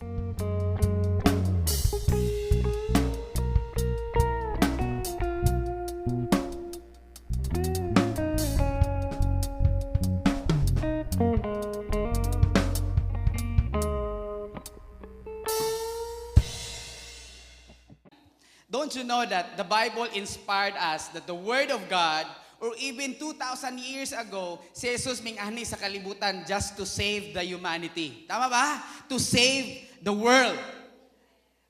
Don't you know that the Bible inspired us that the Word of God, or even 2,000 years ago, si Jesus ming-ani sa kalibutan just to save the humanity? Tama ba? To save the world.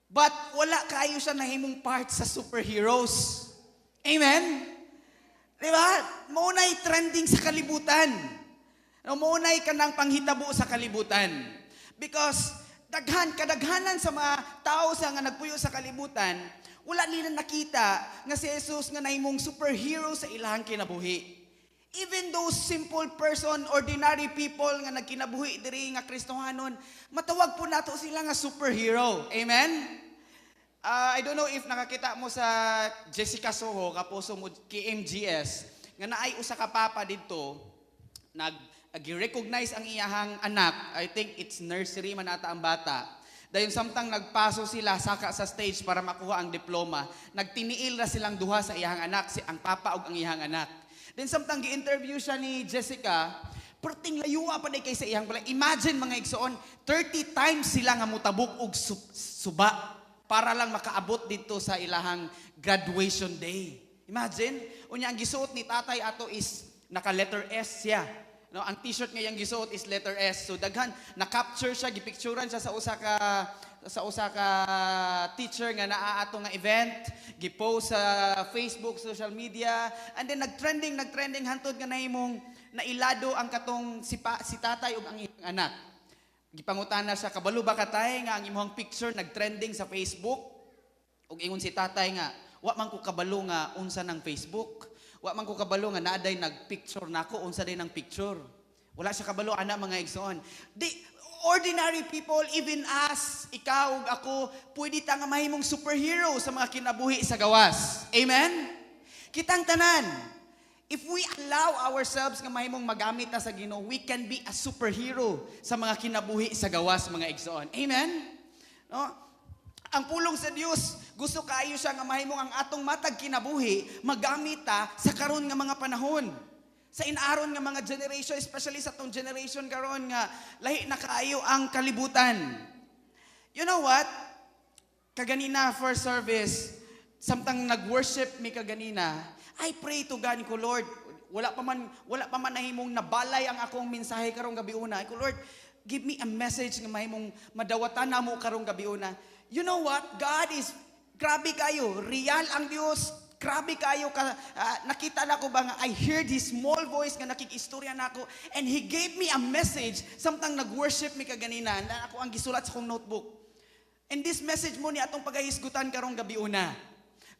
But wala kayo siya nahimong part sa superheroes. Amen? Di ba? Mao na'y trending sa kalibutan. No, mao na'y kanang panghitabo sa kalibutan. Because daghan, kadaghanan sa mga tao sa nga nagpuyo sa kalibutan, wala nila nakita nga si Jesus nga nahimong superhero sa ilahang kinabuhi. Even those simple person, ordinary people nga nagkinabuhi diri nga Kristohanon, matawag po nato sila nga superhero. Amen? I don't know if nakakita mo sa Jessica Soho, kapuso mo KMGS, nga naay usa ka papa didto, nag recognize ang iyahang anak. I think it's nursery man ata ang bata. Dayon samtang nagpaso sila saka sa stage para makuha ang diploma, nagtiniil ra silang duha sa iyahang anak, si ang papa ug ang iyahang anak. Then samtang gi-interview siya ni Jessica, perting layua pa kay sa iyang balay. Imagine, mga igsoon, 30 times sila nga mutabok og suba para lang makaabot dito sa ilahang graduation day. Imagine, unya ang gisuot ni tatay ato is naka letter S siya. No, ang t-shirt nga iyang gisuot is letter S. So daghan na-capture siya, gipicturan siya sa usa ka teacher nga naa ato nga event, gipost sa Facebook, social media, and then nagtrending, nagtrending hantod nga nahimong nailado ang katong si tatay ug ang iyang anak. Gipangutana siya, "Kabalo ba ka, tay, nga ang imong picture nagtrending sa Facebook?" Ug ingon si tatay nga, "Wa man ko kabalo nga unsa ng Facebook. Wa man ko kabalo nga naa day nagpicture nako, unsa day ng picture." Wala siya kabalo ana, mga igsoon. Di, ordinary people, even us, ikaw ug ako, pwede ta nga mahimong superhero sa mga kinabuhi sa gawas. Amen? Kitang tanan. If we allow ourselves nga mahimong magamit ta sa Ginoo, we can be a superhero sa mga kinabuhi sa gawas, mga igsoon. Amen? No? Ang pulong sa Dios, gusto kaayo siya nga mahimong ang atong matag kinabuhi magamit ta sa karon nga mga panahon. Sa inaron nga mga generation, especially sa atong generation karon nga lahi na kaayo ang kalibutan. You know what? Kaganina first service, samtang nag-worship mi kaganina, I pray to God ko, "Lord," wala pa man nahimong nabalay ang akong mensahe karong gabi una. Ko, "Lord, give me a message nga mahimong madawatan namo karong gabi una." You know what? God is grabe kayo, real ang Dios. Grabe kayo ka, nakita na ko ba nga I heard His small voice nga nakikistorya nako and He gave me a message samtang nag-worship mi kaganina na ako ang gisulat sa akong notebook. And this message mao ni atong pagahisgutan karong gabi una.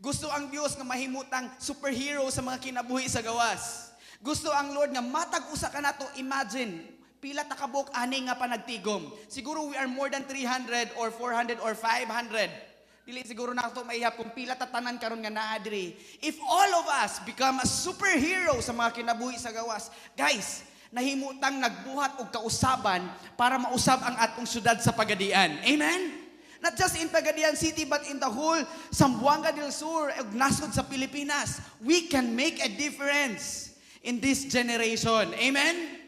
Gusto ang Dios nga mahimutang superhero sa mga kinabuhi sa gawas. Gusto ang Lord nga matag usa ka nato. Imagine, pila ta kabuok ani nga panagtigom. Siguro we are more than 300 or 400 or 500. Dili siguro nato maihap kung pila ta tanan karon nga naa diri. If all of us become a superhero sa mga kinabuhi sa gawas, guys, nahimutang nagbuhat og kausaban para mausab ang atong syudad sa Pagadian. Amen? Not just in Pagadian City, but in the whole Zamboanga del Sur, ug nasod sa Pilipinas. We can make a difference in this generation. Amen?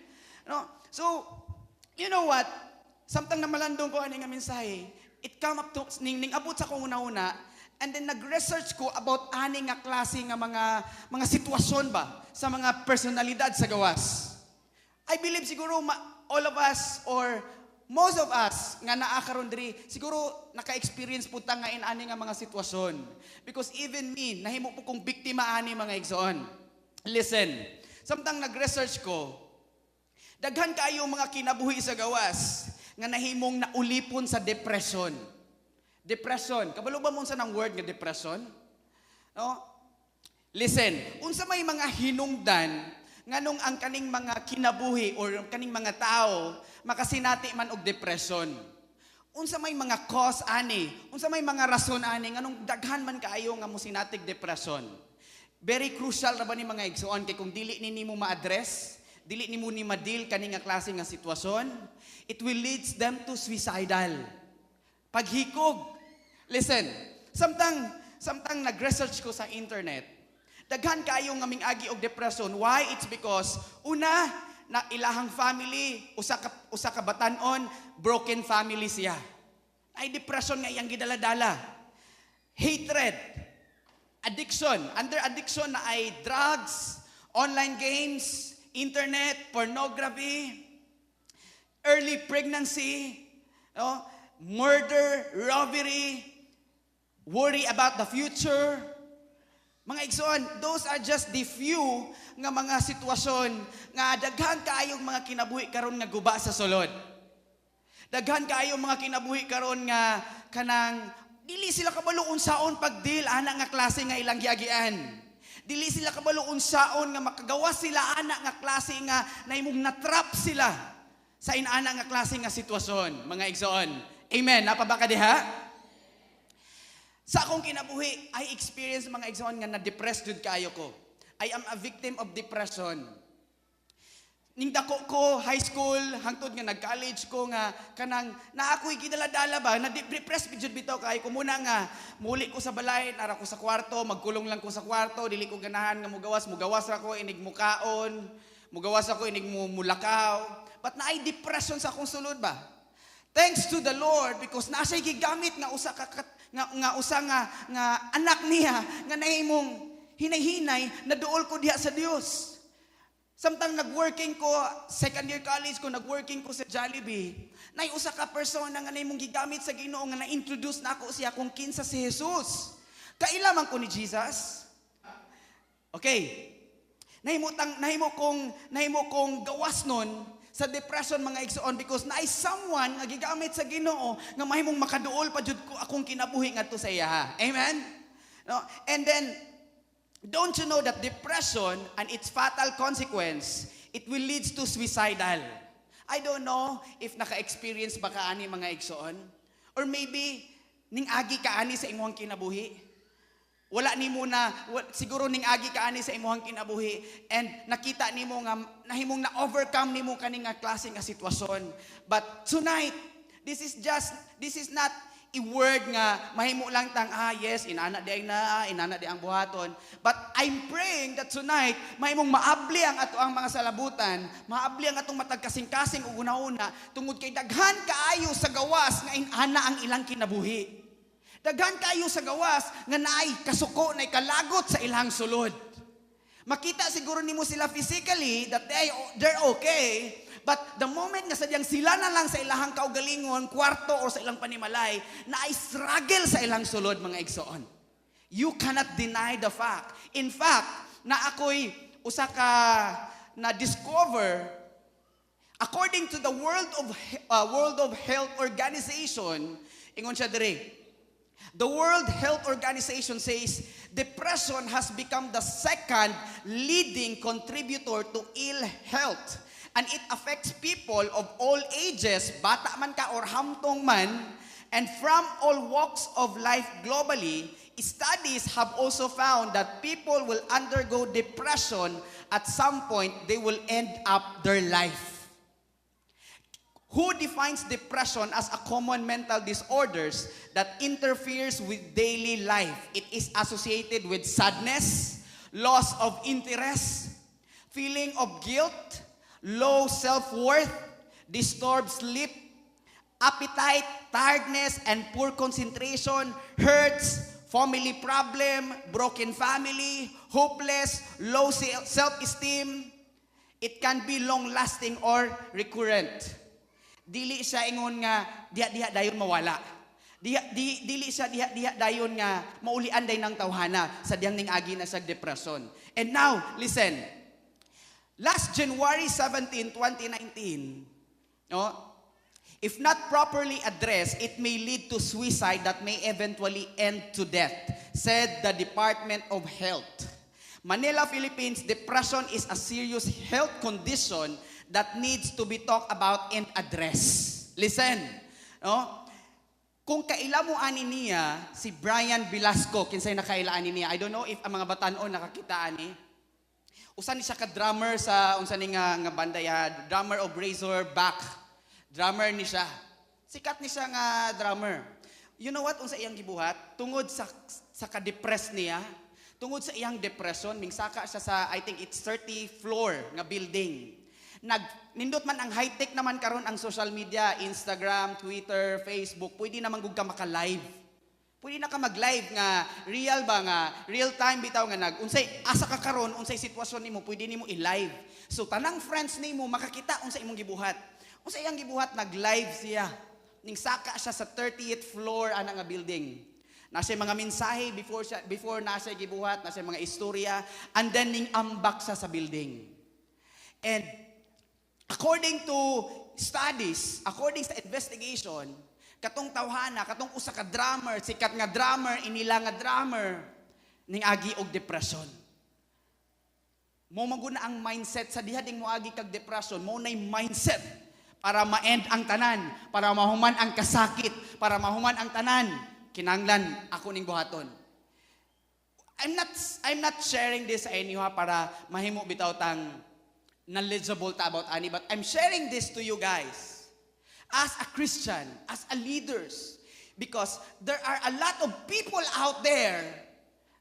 No? So, you know what? Samtang namalandong ko ani nga mensahe, it come up to ning abot sa akong una-una and then nag-research ko about ani nga klase nga mga sitwasyon ba sa mga personalidad sa gawas. I believe siguro all of us or most of us nga naa karon diri siguro naka-experience pud ta nga in-ani nga mga sitwasyon. Because even me, nahimo po kong biktima ani, mga igsoon. Listen, samtang nag-research ko, daghan kayo mga kinabuhi sa gawas nga nahimong naulipon sa depression. Depression. Kabalo ba mo unsa ng word nga depression? No? Listen, unsa may mga hinungdan nganong ang kaning mga kinabuhi or kaning mga tao makasinati man og depression? Unsa may mga cause ani? Unsa may mga rason ani nganong daghan man kaayo nga mosinatig depression? Very crucial ra ba ni, mga igsoon, kay kung dili ni nimo ma-address, dili nimo ni ma-deal kani nga klase nga sitwasyon, it will leads them to suicidal. Paghikog. Listen, samtang nag-research ko sa internet, daghan kayo nga mingagi og depression. Why? It's because una na ilahang family, usa ka batanon, broken family siya. Ay depression nga iyang gidala-dala. Hatred, addiction. Under addiction na ay drugs, online games, internet, pornography, early pregnancy, no? Murder, robbery, worry about the future. Mga igsoon, those are just the few nga mga sitwasyon nga daghan kaayong mga kinabuhi karon nga guba sa sulod. Daghan kaayong mga kinabuhi karon nga kanang dili sila kabalo unsaon pag-deal ana nga klase nga ilang giagian. Dili sila kabalo unsaon nga makagawas sila ana nga klase nga nahimong natrap sila sa inana nga klase nga sitwasyon, mga igsoon. Amen. Naa pa ba ka diha? Sa akong kinabuhi, I experience, mga igsoon, nga na-depressed jud kaayo ko. I am a victim of depression. Ning dako ko, high school, hangtod nga nag-college ko nga kanang na ako'y gidala-dala ba, na depressed jud bitaw kaayo ko muna nga muli ko sa balay, nara ko sa kwarto, magkulong lang ko sa kwarto, dili ko ganahan nga mugawas, mugawas ra ko inig mukaon, mugawas ako inig mulakaw. But naay depression sa akong sulod ba? Thanks to the Lord because naa siya gigamit nga usa ka nga usa nga anak niya nga nahimong hinay-hinay na duol ko diha sa Dios. Samtang nag-working ko, second year college ko, nag-working ko sa Jollibee, nay usa ka persona nga nahimong gigamit sa Ginoo nga na-introduce na ako siya kung kinsa si Jesus. Kaila man ko ni Jesus. Okay. Nahimo kong gawas nun sa depression, mga igsoon, because naay someone nga gigamit sa Ginoo nga mahimong makaduol pa jud ko akong kinabuhi ngadto sa iya. Amen. No? And then don't you know that depression and its fatal consequence, it will leads to suicidal? I don't know if naka-experience ba ka ani, mga igsoon, or maybe ning agi ka ani sa imong kinabuhi. Wala nimo na siguro ning agi ka ani sa imong kinabuhi and nakita nimo nga nahimong na overcome nimo kani nga klase nga sitwasyon. But tonight, this is not a word nga mahimo lang tang, "Ah yes, inana di ay na, inana di ang buhaton." But I'm praying that tonight mahimong maabli ang ato ang mga salabutan, maabli ang atong matag kasing-kasing ug una-una tungod kay daghan kaayo sa gawas nga inana ang ilang kinabuhi. Daghan kaayo sa gawas nga naay kasuko, naay kalagot sa ilang sulod. Makita siguro nimo sila physically that they're okay, but the moment nga sadyang sila na lang sa ilahang kaugalingon, kwarto or sa ilang panimalay, naay struggle sa ilang sulod, mga igsoon. You cannot deny the fact. In fact, na ako'y usa ka na discover, according to the World of Health Organization, ingon siya diri. The World Health Organization says depression has become the second leading contributor to ill health. And it affects people of all ages, bata man ka or hamtong man, and from all walks of life globally. Studies have also found that people will undergo depression at some point, they will end up their life. Who defines depression as a common mental disorders that interferes with daily life. It is associated with sadness, loss of interest, feeling of guilt, low self-worth, disturbed sleep, appetite, tiredness, and poor concentration, hurts, family problem, broken family, hopeless, low self-esteem. It can be long-lasting or recurrent. Dili siya ingon nga diha-diha dayon mawala. Dili siya diha-diha dayon nga maulian day ng tawhana sa diyang ning agi na sa depression. And now, listen. Last January 17, 2019, no? If not properly addressed, it may lead to suicide that may eventually end to death, said the Department of Health. Manila, Philippines, depression is a serious health condition that needs to be talked about and addressed. Listen, no? Kung kaila mo ani niya, si Brian Velasco, kinsay nakaila ani niya? I don't know if ang mga batanon nakakita ani. Usa ni siya ka drummer sa unsa ni nga banda ya, drummer of Razorback. Drummer ni siya. Sikat ni siya nga drummer. You know what unsa iyang gibuhat? Tungod sa ka-depressed niya, tungod sa iyang depression, mingsaka siya sa, I think it's 30 floor nga building. Nag nindot man ang high-tech naman karon ang social media, Instagram, Twitter, Facebook, pwede naman gud ka maka-live. Pwede na ka mag-live nga real ba, nga real time bitaw nga nag unsay asa ka karon, unsay sitwasyon nimo, pwede nimo i-live. So tanang friends nimo makakita unsa imong gibuhat. Unsa iyang gibuhat, nag-live siya. Ning saka siya sa 30th floor ana nga building. Nasa mga mensahe before na siya gibuhat, nasa mga istorya, and then ning ambak siya sa building. And according to studies, according sa investigation, katong tawhana, katong usa ka drummer, sikat nga drummer, inila nga drummer, ning agi og depression. Mao man gud na ang mindset sa diha ding moagi kag depression, mao nay mindset para ma-end ang tanan, para mahuman ang kasakit, para mahuman ang tanan. Kinanglan ako ning buhaton. I'm not sharing this sa inyo ha, para mahimo bitaw tang knowledgeable ta about ani, but I'm sharing this to you guys as a Christian, as a leaders, because there are a lot of people out there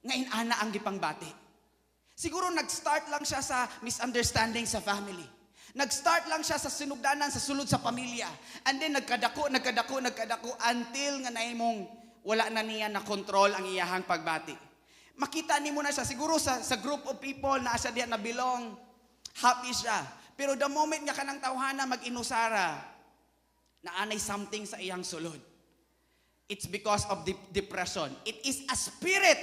nga inana ang gipangbati. Siguro nag-start lang siya sa misunderstanding sa family. Nag-start lang siya sa sinugdanan sa sulod sa pamilya. And then nagkadako, nagkadako, nagkadako until nga nahimong wala na niya na control ang iyahang pagbati. Makita nimo na siya siguro sa group of people na siya diya na belong, happy siya. Pero the moment nga kanang tawhana mag-inusara, naanay something sa iyang sulod. It's because of depression. It is a spirit.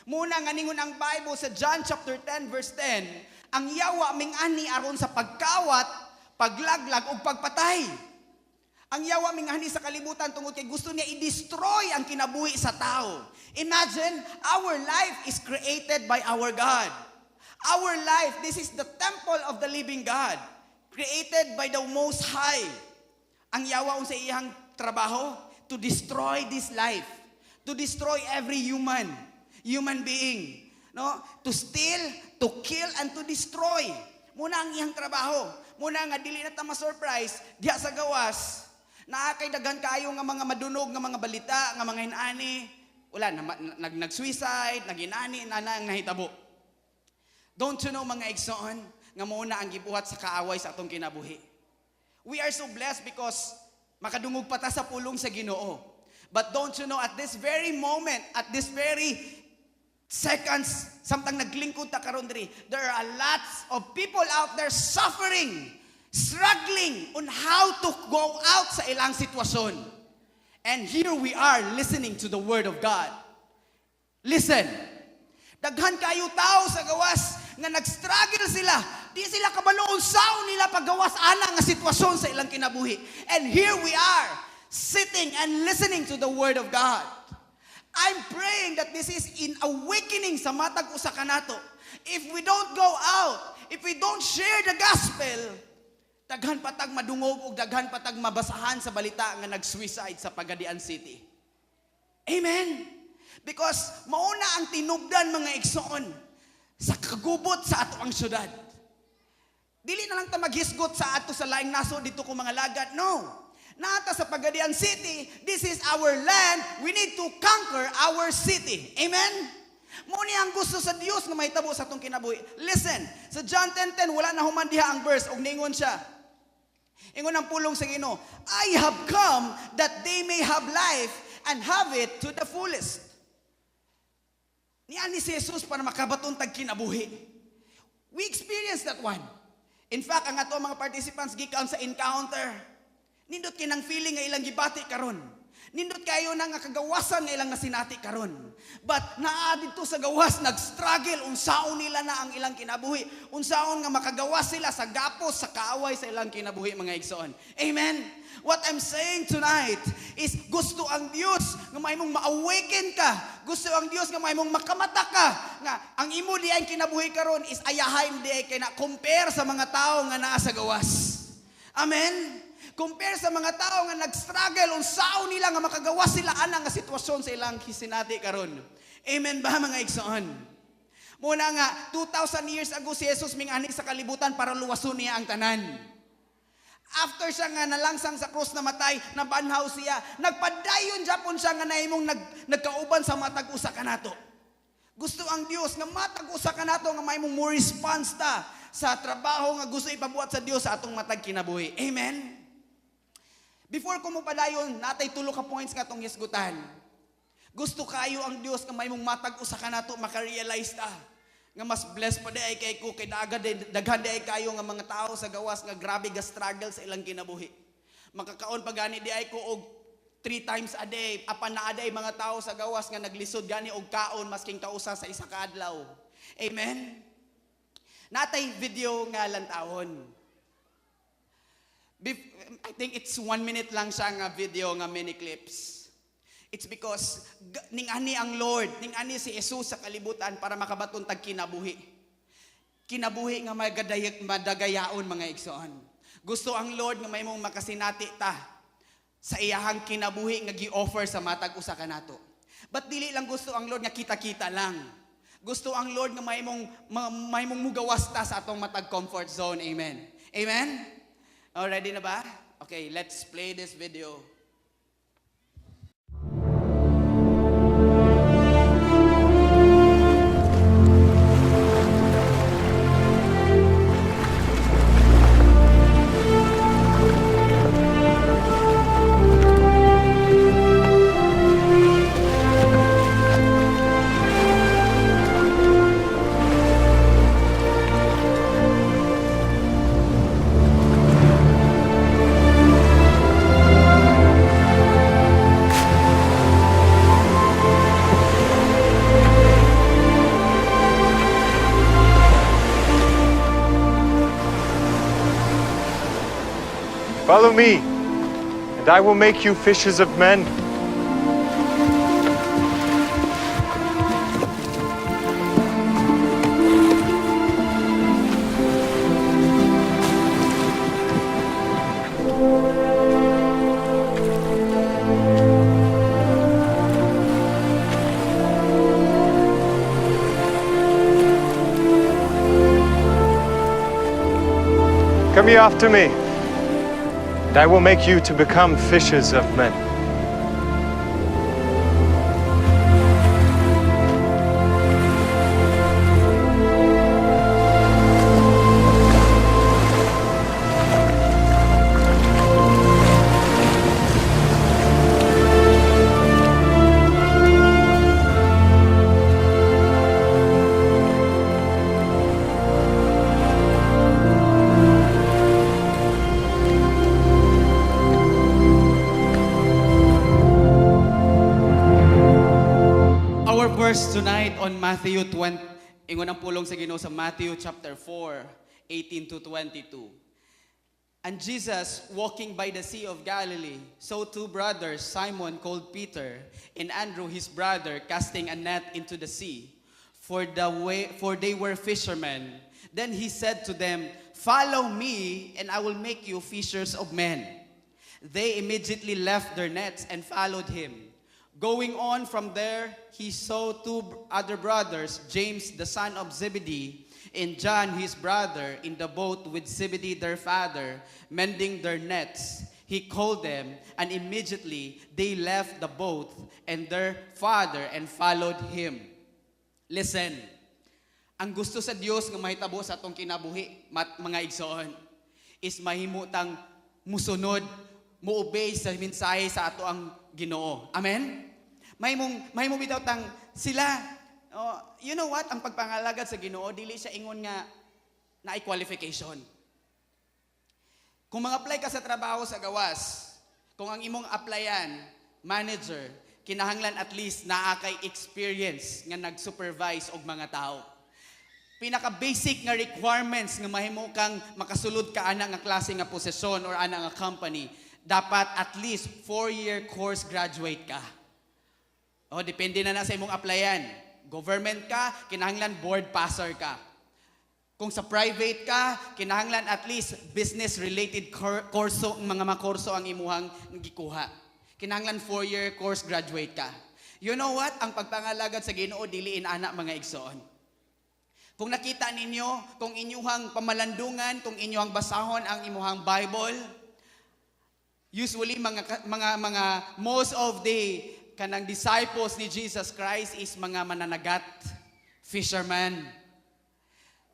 Muna nga ningon ang Bible sa John chapter 10 verse 10, ang yawa mingani aron sa pagkawat, paglaglag ug pagpatay. Ang yawa mingani sa kalibutan tungod kay gusto niya i-destroy ang kinabuhi sa tao. Imagine, our life is created by our God. Our life, this is the temple of the living God, created by the Most High. Ang yawa unsa iyang trabaho? To destroy this life. To destroy every human being. No? To steal, to kill, and to destroy. Muna ang iyang trabaho. Muna nga dili na ta ma-surprise diha sa gawas. Naa kay daghan kaayo nga mga madunog nga mga balita, nga mga inani. Wala na, nag-suicide, nag-inani, na ang nahitabo. Don't you know, mga igsoon, nga muna ang gibuhat sa kaaway sa atong kinabuhi? We are so blessed because makadungog pa ta sa pulong sa Ginoo. But don't you know, at this very moment, at this very seconds, samtang naglingkod ta karon diri, there are lots of people out there suffering, struggling on how to go out sa ilang sitwasyon. And here we are listening to the Word of God. Listen, daghan kayo tao sa gawas nga nag-struggle sila. Di sila kabalo unsaon nila paggawas ana nga sitwasyon sa ilang kinabuhi. And here we are, sitting and listening to the Word of God. I'm praying that this is in awakening sa matag usa kanato. If we don't go out, if we don't share the gospel, daghan patag madungog ug daghan patag mabasahan sa balita nga nag-suicide sa Pagadian City. Amen. Because mauna ang tinubdan, mga igsoon, sa kagubot sa ato ang syudad. Dili na lang ta maghisgot sa ato sa laing nasod dito ko mga lagad. No. Naa ta sa Pagadian City, this is our land. We need to conquer our city. Amen? Mo ni ang gusto sa Dios nga mahitabo sa atong kinabuhi. Listen, sa John 10:10, wala na human diha ang verse ug ningon siya. Ingon ang pulong sa Ginoo, "I have come that they may have life and have it to the fullest." Niani si Jesus para makabaton tag kinabuhi. We experience that one. In fact, ang ato mga participants gikan sa encounter, nindot kinang feeling nga ilang gibati karon. Nindot kayo na nga kagawasan nga ilang nasinati karon. But naa didto sa gawas, nag-struggle unsaon nila na ang ilang kinabuhi. Unsaon nga makagawas sila sa gapos sa kaaway sa ilang kinabuhi, mga igsoon. Amen. What I'm saying tonight is gusto ang Dios nga mahimong ma-awaken ka. Gusto ang Dios nga mahimong makamata ka nga ang imo di ang kinabuhi karon is ayahay di ay kay na compare sa mga tao nga naa sa gawas. Amen. Compare sa mga tao nga nag-struggle unsaon nila nga makagawas sila ana nga sitwasyon sa ilang kisinati karon. Amen ba, mga igsoon? Muna nga 2,000 years ago si Jesus mingani sa kalibutan para luwason niya ang tanan. After siya nga nalangsang sa krus, namatay, nabanhaw siya, nagpadayon japon siya nga nahimong nagkauban sa matag usa kanato. Gusto ang Dios nga matag usa kanato nga mahimong mo response ta sa trabaho nga gusto ipabuhat sa Dios sa atong matag kinabuhi. Amen. Before ko mopadayon, natay tulo ka points nga atong hisgutan. Gusto kayo ang Dios nga mahimong matag usa kanato maka-realize ta nga mas blessed pa diay kay ko kay daghan diay kayo nga mga tao sa gawas nga grabe ga struggle sa ilang kinabuhi. Makakaon pa gani diay ko og 3 times a day, apan naa diay mga tao sa gawas nga naglisod gani og kaon masking kausa sa isa ka adlaw. Amen. Natay video nga lantawon. I think it's 1 minute lang siya nga video nga mini clips. It's because ning-ani ang Lord, ning-ani si Jesus sa kalibutan para makabaton tag kinabuhi. Kinabuhi nga madagayaon, mga igsoon. Gusto ang Lord nga mahimong makasinati ta sa iyahang kinabuhi nga gi-offer sa matag usa kanato. But dili lang gusto ang Lord nga kita-kita lang. Gusto ang Lord nga mahimong mugawas ta sa atong matag comfort zone. Amen. Amen? Oh, ready na ba? Okay, let's play this video. Follow me, and I will make you fishers of men. Come ye after me, and I will make you to become fishers of men. Our verse tonight on Matthew 20, ingon ang pulong sa Ginoo sa Matthew chapter 4, 18 to 22. And Jesus, walking by the Sea of Galilee, saw two brothers, Simon called Peter, and Andrew his brother, casting a net into the sea, for they were fishermen. Then he said to them, "Follow me, and I will make you fishers of men." They immediately left their nets and followed him. Going on from there, he saw two other brothers, James the son of Zebedee, and John his brother, in the boat with Zebedee their father, mending their nets. He called them, and immediately they left the boat and their father and followed him. Listen, ang gusto sa Dios nga mahitabo sa atong kinabuhi, mga igsoon, is mahimutang musunod, mo-obey sa mensahe sa ato ang Ginoo. Amen? Mahimong bitaw tang sila. Oh, you know what? Ang pagpangalagad sa Ginoo, dili siya ingon nga naay qualification. Kung mag-apply ka sa trabaho sa gawas, kung ang imong applyan, manager, kinahanglan at least naa kay experience nga nag-supervise og mga tao. Pinaka-basic nga requirements nga mahimo kang makasulod ka ana nga klase nga posisyon or ana nga company, dapat at least 4-year course graduate ka. O, depende na na sa imong applyan. Government ka, kinahanglan board passer ka. Kung sa private ka, kinahanglan at least business-related kurso, mga makurso ang imuhang gikuha. Kinahanglan 4-year course graduate ka. You know what? Ang pagpangalagad sa Ginoo dili inana, mga igsoon. Kung nakita ninyo, kung inyuhang pamalandungan, kung inyuhang basahon ang imuhang Bible, usually mga most of the kanang disciples ni Jesus Christ is mga mananagat, fisherman.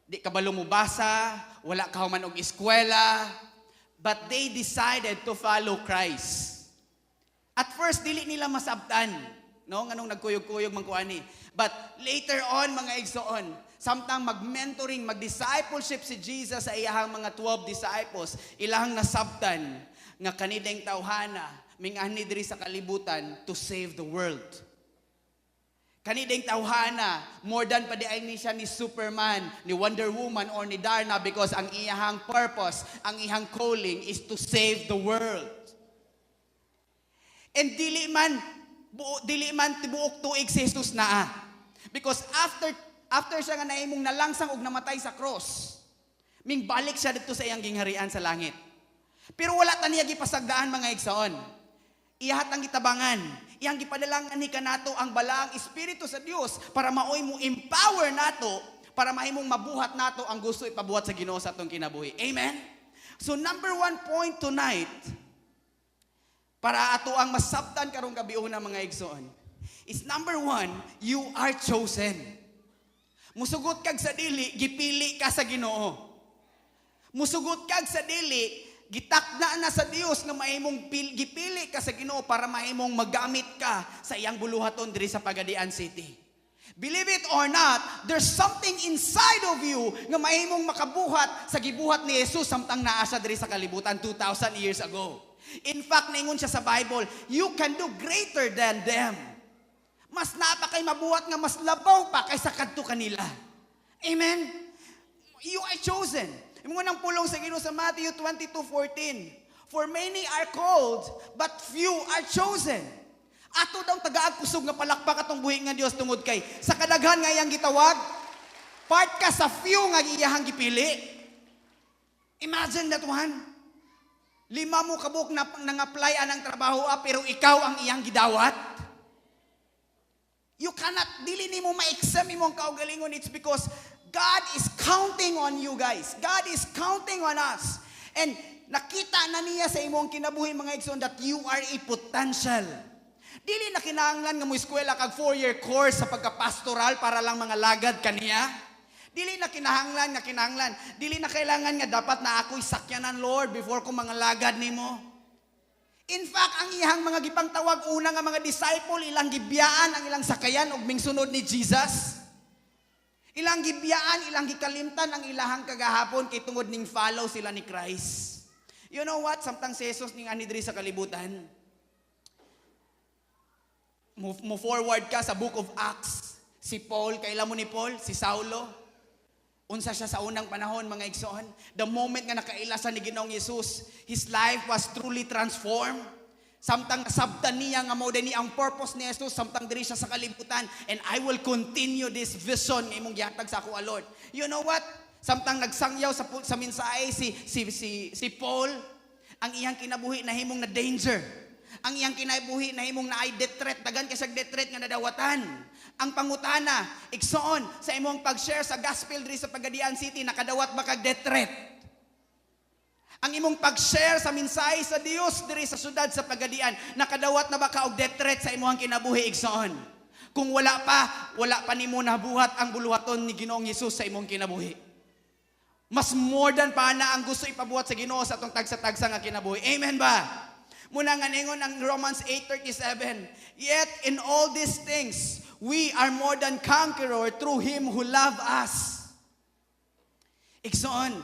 Di kabalo mo basa, wala ka man og eskwela, but they decided to follow Christ. At first, dili nila masabtan, no? Nganong nagkuyog-kuyog man ko ani. But later on, mga igsoon, samtang mag-mentoring, mag-discipleship si Jesus sa iyahang mga 12 disciples, ilahang nasabtan nga kanilang tawhana mingani diri sa kalibutan to save the world. Kanideng tawhana, more than pa di ay ni siya ni Superman, ni Wonder Woman, or ni Darna because ang iyahang purpose, ang iyahang calling is to save the world. And dili man tibuok tuig si Jesus naa. Because after after siya nga nahimong nalangsang og namatay sa cross, ming balik siya dito sa iyang gingharian sa langit. Pero wala ta niya gipasagdaan, mga igsoon. Iyahat ang gitabangan. Iyang gipadalangan ni kanato ang balaang espiritu sa Dios para maoy mo empower nato para mahimong mabuhat nato ang gusto ipabuhat sa Ginoo sa atong kinabuhi. Amen? So number one point tonight, para ato ang masabtan karong gabiuna, mga igsoon, is number one, you are chosen. Musugot kag sa dili, gipili ka sa Ginoo. Musugot kag sa dili, gitakna na sa Dios nga mahimong gipili ka sa Ginoo para mahimong magamit ka sa iyang buluhaton diri sa Pagadian City. Believe it or not, there's something inside of you nga mahimong makabuhat sa gibuhat ni Jesus samtang naa siya diri sa kalibutan 2,000 years ago. In fact, ningon siya sa Bible, you can do greater than them. Mas napakay mabuhat nga mas labaw pa kaysa kadto kanila. Amen? You are chosen. Ingon ang pulong sa Ginoo sa Matthew 22:14, "For many are called, but few are chosen." Ato daw tagaag kusog nga palakpak atong buhi nga Dios tungod kay sa kadaghan nga iyang gitawag, part ka sa few nga iyahang gipili. Imagine that one. 5 mo kabuk na nang-apply anang trabaho ah, pero ikaw ang iyang gidawat. You cannot, dili nimo ma-exempt imong kaugalingon. It's because God is counting on you guys. God is counting on us. And nakita na niya sa imong kinabuhi, mga igsoon, that you are a potential. Dili na kinahanglan nga mo eskwela kag 4-year course sa pagkapastoral para lang mga lagad kaniya. Dili na kinahanglan nga kinahanglan. Dili na kailangan nga dapat na ako'y sakyanan, Lord, before ko mga lagad nimo. In fact, ang iyang mga gipangtawag una nga mga disciple, ilang gibiyaan ang ilang sakayan ug mingsunod ni Jesus. Ilang gibiyaan, ilang gikalimtan ang ilahang kagahapon kay tungod ning follow sila ni Christ. You know what? Samtang si Jesus ning ani diri sa kalibutan, mo forward ka sa Book of Acts. Si Paul, kaila mo ni Paul, si Saulo. Unsa siya sa unang panahon, mga igsoon? The moment nga nakaila siya ni Ginoong Jesus, his life was truly transformed. Samtang nasabtan niya nga mao ni ang purpose ni Jesus samtang diri siya sa kalibutan, and I will continue this vision nga imong gihatag sa ako, Lord. You know what? Samtang nagsangyaw sa mensahe si Paul, ang iyang kinabuhi nahimong na danger. Ang iyang kinabuhi nahimong naay death threat, dagan kay siyag death threat nga nadawatan. Ang pangutana, igsoon, sa imong pag-share sa gospel diri sa Pagadian City, nakadawat ba kag death threat? Ang imong pag-share sa mensahe sa Dios diri sa syudad sa Pagadian, nakadawat na ba ka og death threat sa imong kinabuhi, igsoon? Kung wala pa, wala pa nimo nabuhat ang buluhaton ni Ginoong Hesus sa imong kinabuhi. Mas more than pa na ang gusto ipabuhat sa Ginoo sa atong tagsa-tagsa nga kinabuhi. Amen ba? Muna nga ningon ang Romans 8:37, "Yet in all these things, we are more than conqueror through Him who loved us." Igsoon,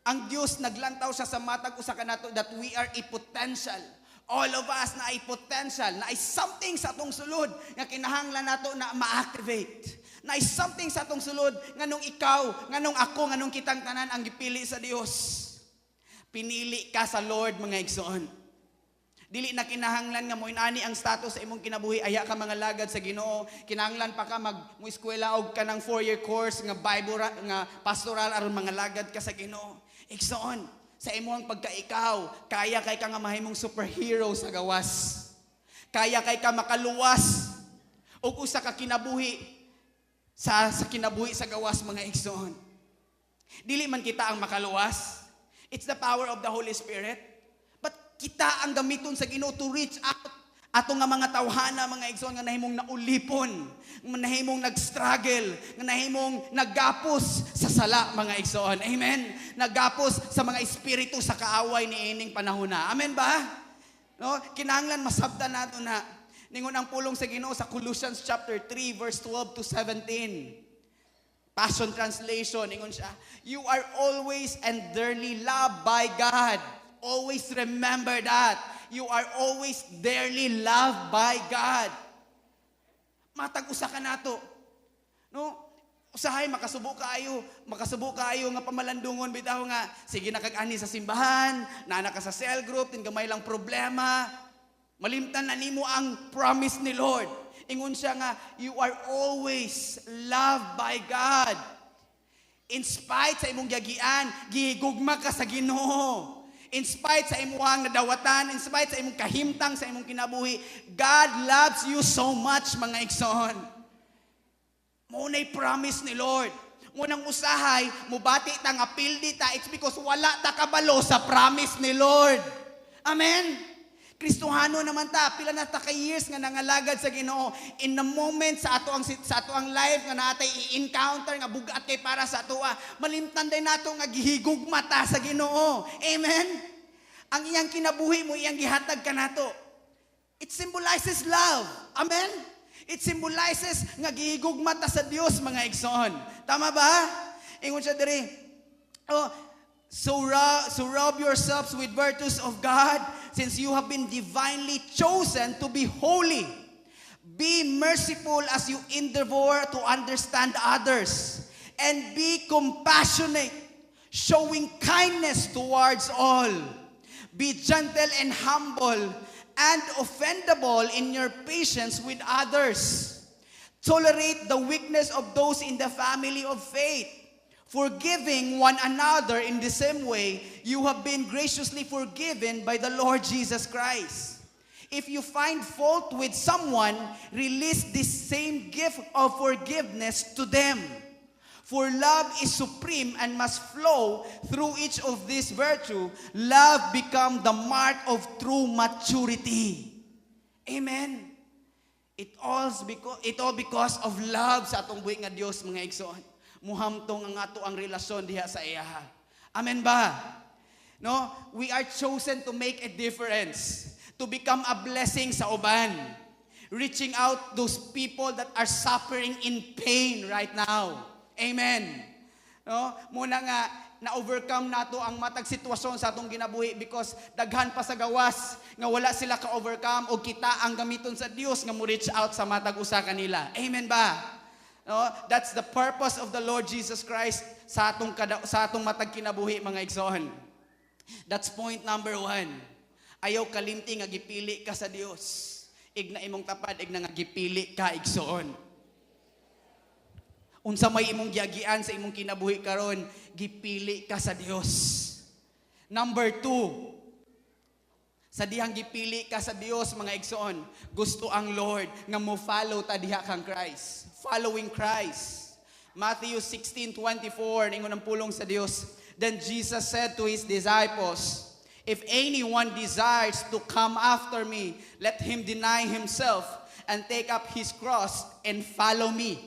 ang Dios naglantaw siya sa matag usa kanato that we are a potential. All of us na ay potential, na ay something sa atong sulod nga kinahanglan nato na ma-activate. Na ay something sa atong sulod nganong ikaw, nganong ako, nganong kitang tanan ang gipili sa Dios. Pinili ka sa Lord, mga igsoon. Dili na kinahanglan nga moinani ang status sa imong kinabuhi, aya ka mga lagad sa Ginoo, kinahanglan pa ka mag mo eskwela og kanang 4-year course nga Bible nga pastoral aron mga lagad ka sa Ginoo. Igsoon, sa imong pagkaikaw, kaya kay ka nga mahimong superhero sa gawas. Kaya kay ka makaluwas og usa ka kinabuhi Sa kinabuhi sa gawas, mga igsoon. Dili man kita ang makaluwas. It's the power of the Holy Spirit. But kita ang gamiton sa Ginoo to reach out ato nga mga tawhana, mga igsoon, nga nahimong naulipon, nga nahimong nag-struggle, nga nahimong naggapos sa sala, mga igsoon. Amen? Naggapos sa mga espiritu sa kaaway ni ining panahon na. Amen ba? No? Kinahanglan masabtan nato na. Ningon ang pulong sa Ginoo sa Colossians chapter 3 verse 12 to 17. Passion Translation, ingon siya, "You are always and dearly loved by God." Always remember that. You are always dearly loved by God. Matag usa ka nato. No? Usahay makasubo kaayo nga pamalandungon bitaw nga sige na kag ani sa simbahan, naa na ka sa cell group, tin gamay lang problema. Malimtan na nimo ang promise ni Lord. Ingon siya nga, you are always loved by God. In spite sa imong giagian, gihigugma ka sa Ginoo. In spite sa imong nadawatan, in spite sa imong kahimtang sa imong kinabuhi, God loves you so much, mga igsoon. Mao na'y promise ni Lord. Munang usahay, mubati ta nga pildi ta, it's because wala ta kabalo sa promise ni Lord. Amen? Kristohano naman ta, pila na ta ka years nga nangalagad sa Ginoo. In the moment sa ato ang life nga natay i-encounter nga bugat kay para sa atoa, malimtan day nato nga gihigugma ta sa Ginoo. Amen. Ang iyang kinabuhi mo iyang gihatag kanato. It symbolizes love. Amen. It symbolizes nga gihigugma ta sa Dios, mga igsoon. Tama ba? Ingon siya diri. Oh, so robe yourselves with virtues of God, since you have been divinely chosen to be holy. Be merciful as you endeavor to understand others, and be compassionate, showing kindness towards all. Be gentle and humble, and offendable in your patience with others. Tolerate the weakness of those in the family of faith, forgiving one another in the same way you have been graciously forgiven by the Lord Jesus Christ. If you find fault with someone, release this same gift of forgiveness to them. For love is supreme and must flow through each of these virtue. Love become the mark of true maturity. Amen. It all because of love sa atong buhi nga Dios, mga igsoon. Muhamtong ang ato ang relasyon diha sa iyaha. Amen ba? No, we are chosen to make a difference, to become a blessing sa uban. Reaching out those people that are suffering in pain right now. Amen. No? Muna nga na-overcome nato ang matag sitwasyon sa atong ginabuhi because daghan pa sa gawas nga wala sila ka-overcome o kita ang gamiton sa Dios nga mo reach out sa matag usa kanila. Amen ba? No? That's the purpose of the Lord Jesus Christ sa atong matag kinabuhi, mga igsoon. That's point number one. Ayaw kalimti nga gipili ka sa Dios. Igna imong tapad, igna nga gipili ka, igsoon. Unsa may imong giagian sa imong kinabuhi karon, gipili ka sa Dios. Number two, sa dihang gipili ka sa Dios, mga igsoon, gusto ang Lord nga mo follow ta diha kang Christ. Following Christ. Matthew 16:24, ningon ang pulong sa Dios. Then Jesus said to his disciples, "If anyone desires to come after me, let him deny himself and take up his cross and follow me."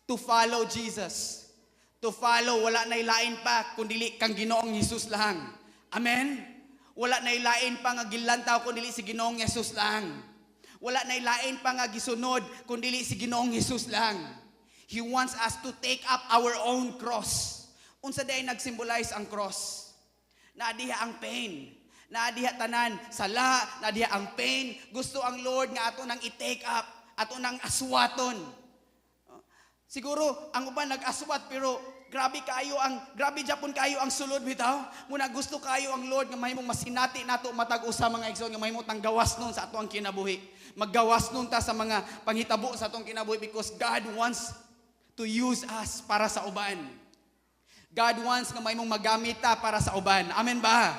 To follow Jesus. To follow, wala na ilain pa, kundi kang Ginoong Jesus lang. Amen? Wala na ilain pa nga gilantaw, kundi si Ginoong Jesus lang. Wala na ilain pa nga gisunod, kundi si Ginoong Jesus lang. He wants us to take up our own cross. Unsa diay nagsymbolize ang cross? Naa diha ang pain. Naa diha tanan sala, naa diha ang pain. Gusto ang Lord nga ato nang i-take up, ato nang aswaton. Siguro ang uban nag-aswat pero grabe japon kayo ang sulod bitaw. Muna gusto kayo ang Lord nga mahimong masinati nato matag usa, mga igsoon, nga mahimo tang gawas nun sa ato ang kinabuhi. Maggawas nun ta sa mga panghitabo sa atong kinabuhi because God wants to use us para sa uban. God wants nga mahimong magamit ta para sa uban. Amen ba?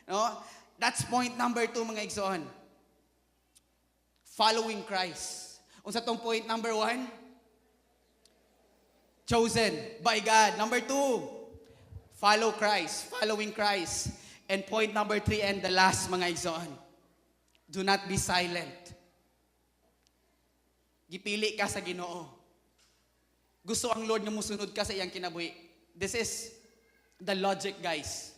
No? That's point number two, mga igsoon. Following Christ. Unsa tong point number one? Chosen by God. Number two, follow Christ. Following Christ. And point number three and the last, mga igsoon, do not be silent. Gipili ka sa Ginoo. Gusto ang Lord nga musunod ka sa iyang kinabuhi. This is the logic, guys.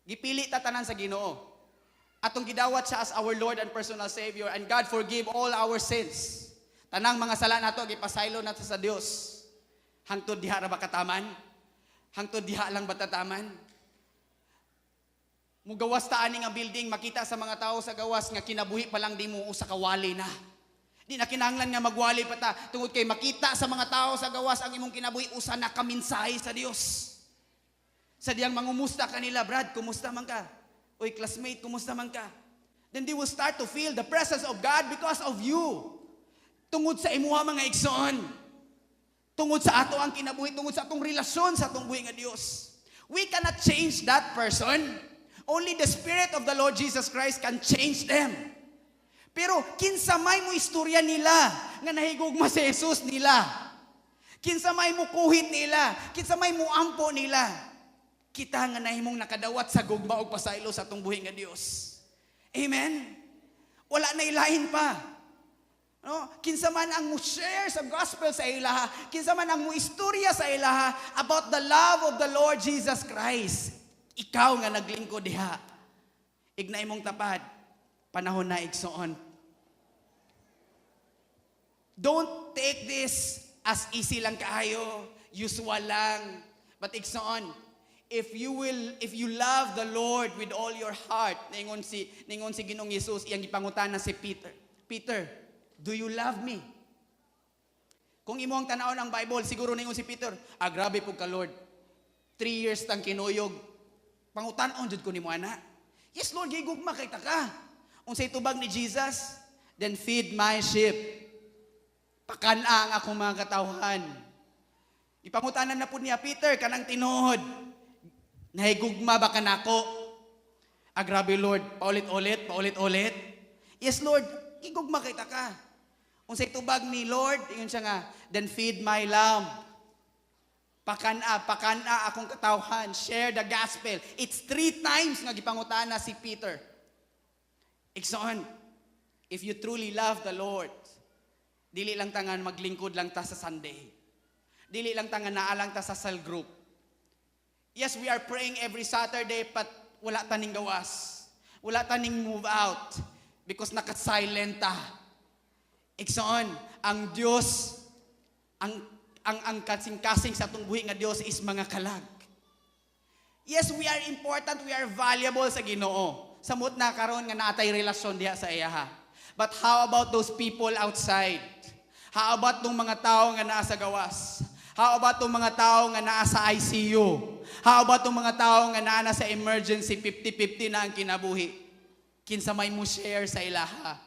Gipili ta tanan sa Ginoo. Atong gidawat siya as our Lord and personal Savior, and God forgive all our sins. Tanang mga sala nato gipasaylo nato sa Dios. Hangtod diha ra ba kataman? Hangtod diha lang ba tataman? Mugawas ta ani nga building, makita sa mga tao sa gawas nga kinabuhi pa lang di mo usa ka wali na. Di na kinahanglan nga magwali pa ta tungod kay makita sa mga tao sa gawas ang imong kinabuhi usa na ka mensahe sa Dios. Sa diyang mangumusta kanila, "Brad, kumusta man ka? Uy, classmate, kumusta man ka?" Then they will start to feel the presence of God because of you. Tungod sa imuha, mga igsoon. Tungod sa ato ang kinabuhi, tungod sa atong relasyon sa atong buhi nga Dios. We cannot change that person. Only the Spirit of the Lord Jesus Christ can change them. Pero kinsa may mo istorya nila nga nahigugma si Jesus nila? Kinsa may mo kuhit nila? Kinsa may mo ampo nila? Kita nga nahimong nakadawat sa gugma og pasaylo sa atong buhi nga Dios. Amen. Wala na ilain pa. No? Kinsa man ang mo share sa gospel sa ilaha, kinsa man ang mo istorya sa ilaha about the love of the Lord Jesus Christ. Ikaw nga naglingkod diha. Igna imong tapad. Panahon na, igsoon. Don't take this as easy lang kaayo, usual lang. But igsoon, if you love the Lord with all your heart, ningon si Ginoong Hesus, iyang gipangutana si Peter, "Peter, do you love me?" Kung imo ang tanawon ang Bible, siguro ningon si Peter, "Ah, grabe pud ka, Lord. 3 years tang kinuyog. Pangutan-on jud ko nimo ana. Yes, Lord, gigugma kay ta ka." Unsay tubag ni Jesus? "Then feed my sheep." Pakan-a ang akong mga katawhan. Ipangutanan na po niya, "Peter, kanang tinuod, nahigugma ba ka nako?" "Ah, grabe, Lord, paulit-ulit, paulit-ulit." "Yes, Lord, gigugma kay ta ka." Unsay tubag ni Lord? Ingon siya nga, "Then feed my lamb." Pakan-a, pakan-a akong katawhan. Share the gospel. It's three times nga gipangutana si Peter. Igsoon, if you truly love the Lord, dili lang ta nga maglingkod lang ta sa Sunday. Dili lang ta nga naa lang ta sa cell group. Yes, we are praying every Saturday, but wala taning gawas. Wala taning move out because naka-silent ta. Igsoon, ang Dios, ang kasing-kasing sa atong buhi nga Dios is mga kalag. Yes, we are important, we are valuable sa Ginoo. Samot na karon nga naatay relasyon diha sa iyaha. But how about those people outside? How about tong mga tao nga naa sa gawas? How about tong mga tao nga naa sa ICU? How about tong mga tao nga naa na sa emergency, 50-50 na ang kinabuhi? Kinsa may mo share sa ilaha?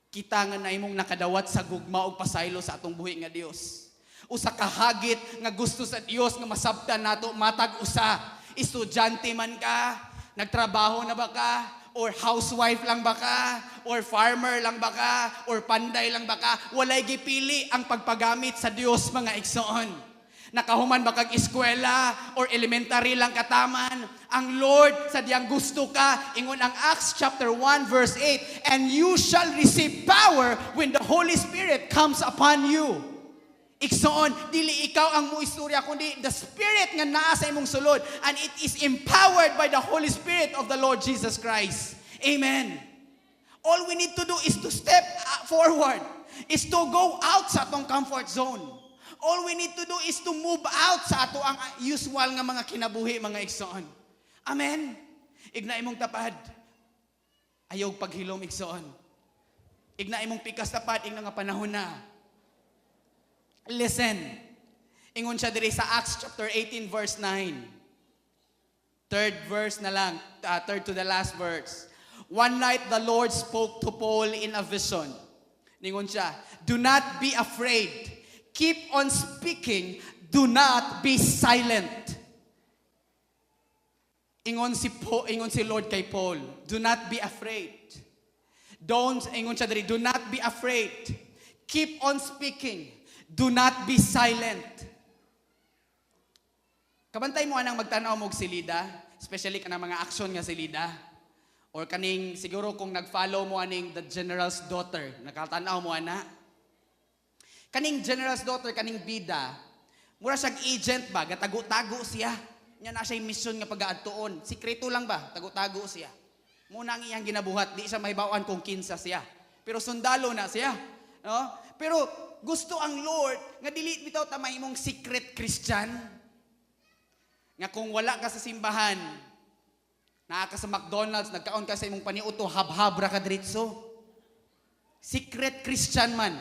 Kita nga nahimong nakadawat sa gugma og pasaylo sa atong buhi nga Dios. Usa ka hagit nga gusto sa Dios nga masabtan nato matag usa. Estudyante man ka, nagtrabaho na ba ka, or housewife lang ba ka, or farmer lang ba ka, or panday lang ba ka, walay gipili ang pagpagamit sa Dios, mga igsoon. Nakahuman ba kag eskwela or elementary lang kataman, ang Lord sa diyang gusto ka, ingon ang Acts chapter 1 verse 8, "And you shall receive power when the Holy Spirit comes upon you." Igsoon, dili ikaw ang muistorya, kundi the Spirit nga naa sa imong sulod, and it is empowered by the Holy Spirit of the Lord Jesus Christ. Amen. All we need to do is to step forward, is to go out sa atong comfort zone. All we need to do is to move out sa ato ang usual nga mga kinabuhi, mga igsoon. Amen. Igna imong tapad. Ayaw paghilom, igsoon. Igna imong pikas tapad, igna nga panahon na. Listen. Ingon siya diri sa Acts chapter 18 verse 9. Third verse na lang, third to the last verse. One night the Lord spoke to Paul in a vision. Ningon siya, "Do not be afraid. Keep on speaking. Do not be silent." Ingon si Lord kay Paul, "Do not be afraid." Don't, ingon siya diri, "Do not be afraid. Keep on speaking. Do not be silent." Kabantay mo anang magtanaw mo og silida, especially kanang mga action nga silida. Or kaning siguro kung nag-follow mo aning The General's Daughter, nakatanaw mo ana. Kaning General's Daughter, kaning bida, mura siyang agent ba, gatago-tago siya. Nya na siya mission nga pagaadtuon. Sikreto lang ba, tago-tago siya. Muna ang iyang ginabuhat, di siya mahibawan kung kinsa siya. Pero sundalo na siya. No? Pero gusto ang Lord nga dili bitaw ta mahimong secret Christian. Nga kung wala ka sa simbahan, naa ka sa McDonald's, nagkaon ka sa imong paniuto, habhab ra ka diretso. Secret Christian man.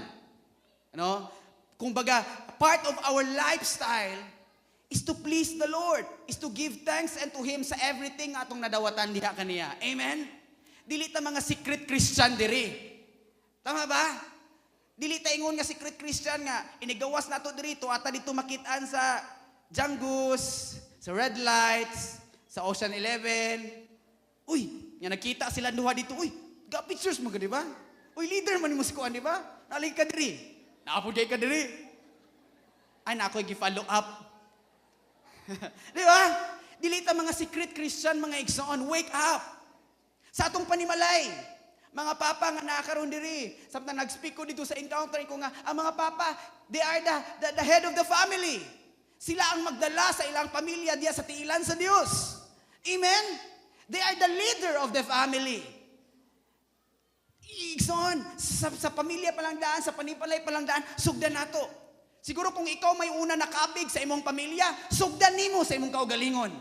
Ano? Kumbaga, part of our lifestyle is to please the Lord, is to give thanks and to Him sa everything atong nadawatan diha kaniya. Amen? Dili ta mga secret Christian diri. Tama ba? Dili ta ingon nga secret Christian nga inigawas nato diri to ata dito makitaan sa Janggus, sa Red Lights, sa Ocean 11. Uy, nga nakita sila duha dito. Uy, ga pictures mo ka, di ba? Uy, leader man mo si kuan, di ba? Nalig ka diri. Naapod kay ka diri. Ay, na ako'y gi-follow up. Di ba? Dili ta mga secret Christian, mga igsoon. Wake up! Sa atong panimalay, mga papa nga nakakaroon diri. Samtang nag-speak ko dito sa encounter ko nga, ang mga papa, they are the head of the family. Sila ang magdala sa ilang pamilya diya sa tiilan sa Dios. Amen? They are the leader of the family. Igsoon, sa pamilya pa lang daan, sa panipalay pa lang daan, sugdan nato. Siguro kung ikaw may una nakabig sa imong pamilya, sugdan nimo sa imong kaugalingon.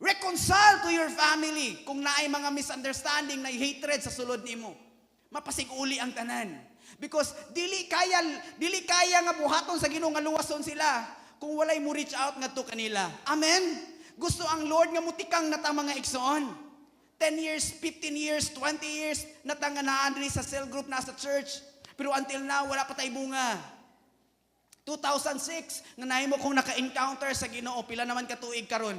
Reconcile to your family kung naay mga misunderstanding, na hatred sa sulod nimo. Mapasiguli ang tanan. Because dili kaya nga buhaton sa Ginoo nga luwason sila kung walay mo reach out ngadto kanila. Amen. Gusto ang Lord nga mutikang na ta, mga igsoon. 10 years, 15 years, 20 years na ta nga naa diri sa cell group na sa church. Pero until now, wala pa tay bunga. 2006, nga nahimo kong naka-encounter sa Ginoo, pila naman ka tuig karon.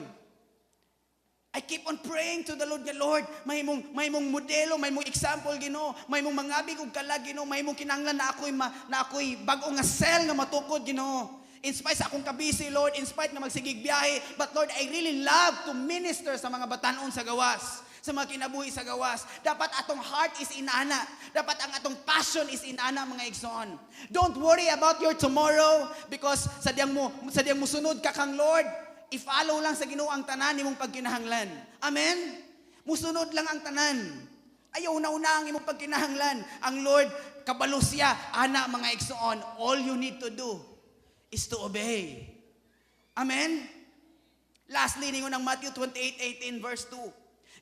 I keep on praying to the Lord nga, Lord, may mong modelo, may mong example, Ginoo, may mong mangabig og kalag, Ginoo, may mong kinahanglan na ako'y bag-o nga cell nga matukod, Ginoo. In spite sa akong kabisi, Lord, in spite na magsigig biyahe, but Lord, I really love to minister sa mga batanon sa gawas, sa mga kinabuhi sa gawas. Dapat atong heart is inana. Dapat ang atong passion is inana, mga igsoon. Don't worry about your tomorrow because sa diyang musunod ka kang Lord, i-follow lang sa Ginoo ang tanan nimong pagkinahanglan. Amen? Musunod lang ang tanan. Ayaw na una ang imong pagkinahanglan. Ang Lord, kabalo siya, ana, mga igsoon. All you need to do is to obey. Amen? Lastly, ningon ang Matthew 28:18 verse 2.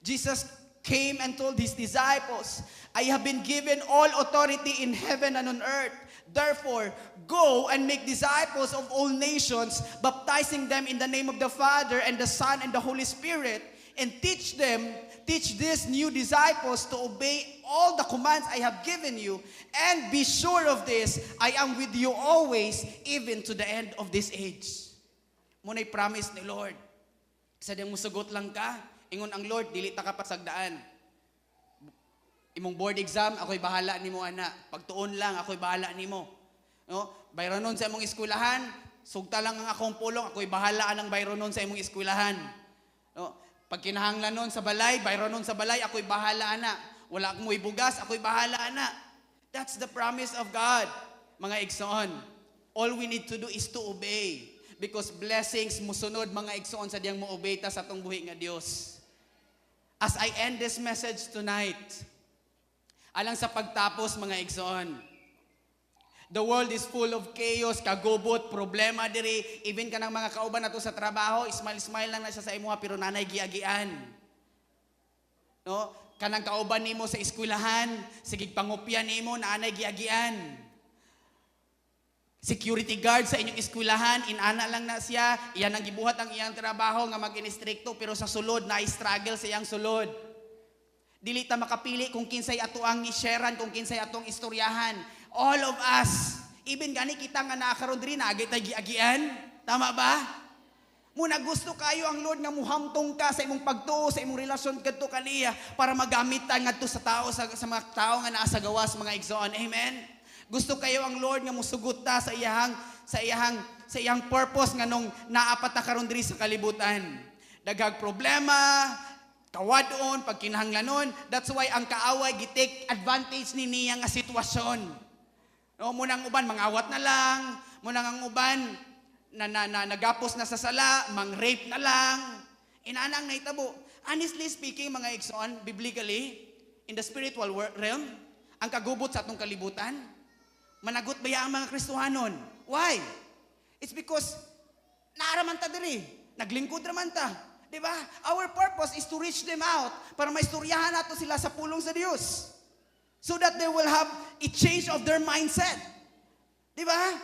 Jesus came and told his disciples, "I have been given all authority in heaven and on earth. Therefore, go and make disciples of all nations, baptizing them in the name of the Father and the Son and the Holy Spirit, and teach these new disciples to obey all the commands I have given you. And be sure of this, I am with you always, even to the end of this age." Mao na'y promise ni Lord. Sa diyang musugot lang ka, ingon ang Lord, dili ta ka pasagdaan. Imong board exam, ako'y bahala nimo ana. Pagtuon lang, ako'y bahala nimo. No? Bayronon sa imong eskwelahan, sugta lang ang akong pulong, ako'y bahala anang bayronon sa imong eskwelahan. No? Pag kinahanglan nun sa balay, bayronon sa balay, ako'y bahala ana. Wala akong bugas, ako'y bahala ana. That's the promise of God, mga igsoon. All we need to do is to obey. Because blessings musunod, mga igsoon, sa diyang mo obey ta sa atong buhi nga Dios. As I end this message tonight, alang sa pagtapos, mga igsoon, the world is full of chaos, kagubot, problema diri. Even kanang mga kauban nato sa trabaho, smile-smile lang na siya sa imuha pero naa nay giagian. No? Kanang kauban nimo sa eskwelahan, sige pangopya nimo, naanay giagian. Security guard sa inyong eskwelahan, inana lang na siya, iyan ang gibuhat ang iyang trabaho nga mag-instrikto pero sa sulod na struggle sa iyang sulod. Dili ta makapili kung kinsay ato ang i-sharean, kung kinsay atong istoryahan. All of us, even gani kita nga naa karon diri, naagi tay giagian. Tama ba? Muna gusto kayo ang Lord nga muhamtong ka sa imong pagtuo, sa imong relasyon kadto kaniya para magamit ta ngadto sa mga tao nga naa sa gawas, mga igsoon. Amen. Gusto kayo ang Lord nga musugot ta sa iyahang sa iyang purpose nganong naa pa ta karon diri sa kalibutan. Daghang problema, kawadon, pagkinahanglanon. That's why ang kaaway gi-take advantage ni niya nga sitwasyon. No, mao nang uban mangawat na lang, mao nang ang uban na nagapos na sa sala, mang-rape na lang. Inana ang nahitabo. Honestly speaking, mga igsoon, biblically, in the spiritual realm, ang kagubot sa atong kalibutan, managot baya ang mga Kristohanon. Why? It's because naa ra man ta diri, naglingkod ra man ta. Di ba? Our purpose is to reach them out para maistoryahan nato sila sa pulong sa Dios. So that they will have a change of their mindset. Di ba?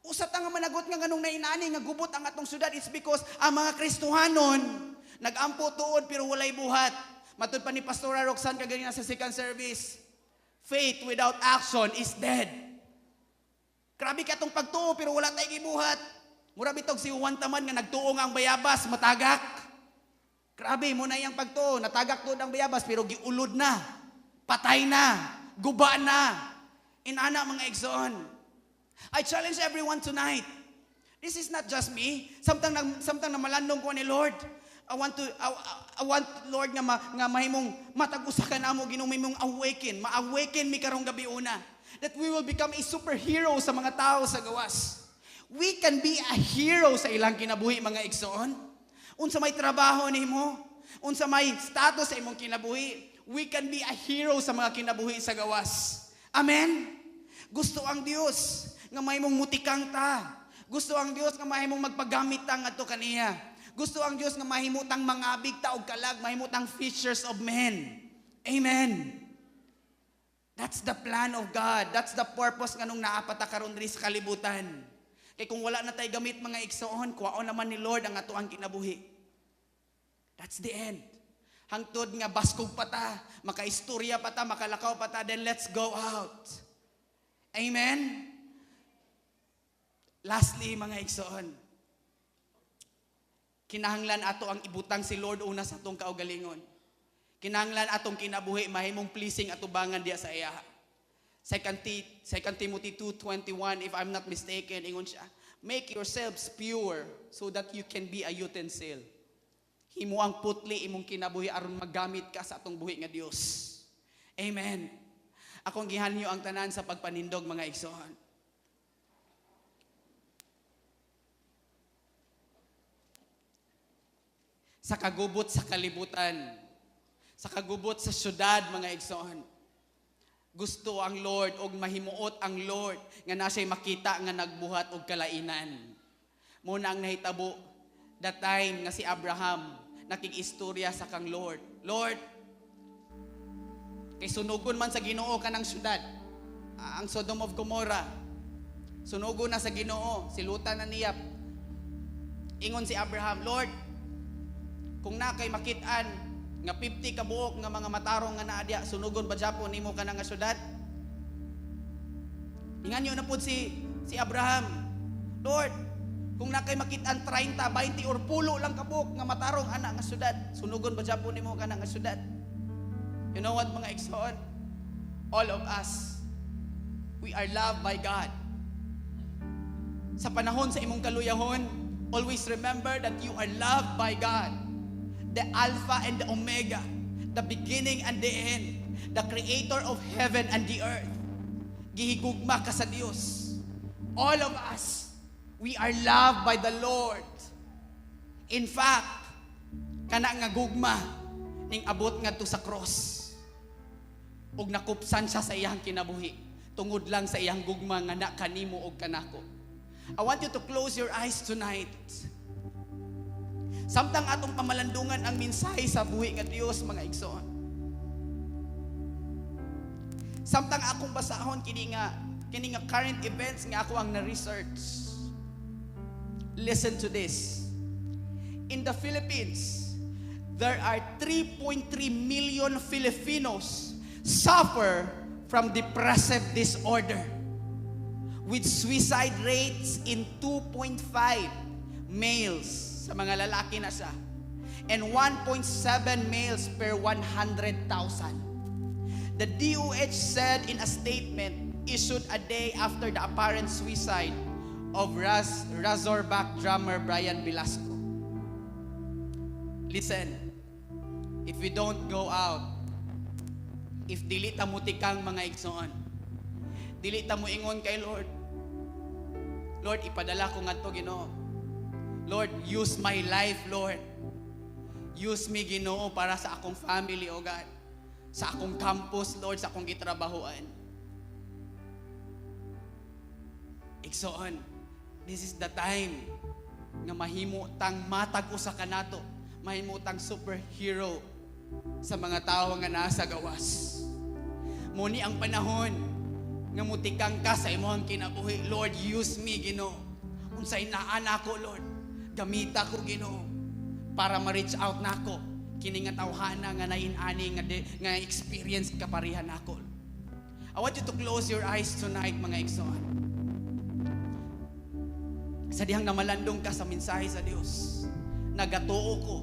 Usa ta nga managot nga nganong nainani nga gubot ang atong syudad, it's because ang mga Kristohanon nagampo tuod pero walay buhat. Matud pa ni Pastora Roxanne kaganina sa second service, faith without action is dead. Grabe ka atong pagtuo pero wala tay gibuhat. Mura bitog si Juan Taman nga nagtuo nga ang bayabas matagak. Grabe mao na iyang pagtuo, natagak tuod ang bayabas pero giulod na. Patay na, guba na. Inana, mga igsoon. I challenge everyone tonight. This is not just me. Samtang namalandong ko ni Lord, I want, Lord, nga mahimong matag usa ka namo, Ginoo, mahimong awaken, ma-awaken mi karong gabi una. That we will become a superhero sa mga tao sa gawas. We can be a hero sa ilang kinabuhi, mga igsoon. Unsa may trabaho nimo, unsa may status sa imong kinabuhi, we can be a hero sa mga kinabuhi sa gawas. Amen? Gusto ang Dios nga mahimong mutikang ta. Gusto ang Dios nga mahimong magpagamit ta ngadto kaniya. Gusto ang Dios nga mahimutang mangabig ta og kalag, mahimutang fishers of men. Amen. That's the plan of God. That's the purpose nganong naa pa ta karon diri sa kalibutan. Kay kung wala na tay gamit, mga igsoon, kuwaon naman ni Lord ang atoang kinabuhi. That's the end. Hangtod nga baskog pa ta, makaistorya pa ta, makalakaw pa ta, then let's go out. Amen? Lastly, mga igsoon, kinahanglan ato ang ibutang si Lord una sa atong kaugalingon. Kinahanglan atong kinabuhi mahimong pleasing atubangan diya sa iya. 2 Timothy 2:21, if I'm not mistaken, ingon siya, "Make yourselves pure so that you can be a utensil." Himo ang putli imong kinabuhi aron magamit ka sa atong buhi nga Dios. Amen. Akong gihanyo ang tanan sa pagpanindog, mga igsoon. Sa kagubot sa kalibutan, sa kagubot sa syudad, mga igsoon, gusto ang Lord og mahimuot ang Lord nga na siya'y makita nga nagbuhat og kalainan. Mao na ang nahitabo the time nga si Abraham nakig-istorya sa kang Lord. "Lord, kay sunugon man sa Ginoo kanang syudad, ang Sodom of Gomorrah. Sunugon na sa Ginoo, silutan na niya." Ingon si Abraham, "Lord, kung na kay makit-an nga 50 ka buok nga mga matarong nga naa diya, sunugon ba japon nimo kana nga syudad?" Inganyo na pud si Abraham, "Lord, kung na kay makit-an 30, 20 or pulo lang ka buok nga matarong ana nga syudad, sunugon ba japon nimo kana nga syudad?" You know what, mga igsoon? All of us, we are loved by God. Sa panahon sa imong kaluyahon, always remember that you are loved by God. The Alpha and the Omega, the beginning and the end, the creator of heaven and the earth. Gihigugma ka sa Dios. All of us, we are loved by the Lord. In fact, kana nga gugma ning abot ngadto sa cross. Ug nakupsan siya sa iyang kinabuhi tungod lang sa iyang gugma nga na kanimo og kanako. I want you to close your eyes tonight. Samtang atong pamalandungan ang mensahe sa buhi nga Dios, mga igsoon. Samtang akong basahon kini nga current events nga ako ang na-research. Listen to this. In the Philippines, there are 3.3 million Filipinos suffer from depressive disorder, with suicide rates in 2.5 males, sa mga lalaki na siya, and 1.7 males per 100,000. The DOH said in a statement issued a day after the apparent suicide of Razorback drummer Brian Velasco. Listen, if we don't go out, if dili ta mutikang, mga igsoon, dili ta mo ingon kay Lord, "Lord, ipadala ko ngadto, Ginoo. Lord, use my life, Lord. Use me, Ginoo, para sa akong family, O God. Sa akong campus, Lord, sa akong gitrabahoan." Igsoon, this is the time nga mahimo tang matag usa kanato, mahimo tang superhero sa mga tao nga nasa gawas. Mao ni ang panahon nga mutikang ka sa imong kinabuhi. "Lord, use me, Ginoo. Unsay naa nako, Lord? Gamita ko, Ginoo, para ma-reach out nako kini nga tawhana nga nain-ani nga experience kapareha nako." I want you to close your eyes tonight, mga igsoon. Sa dihang namalandong ka sa mensahe sa Dios, nagatuo ko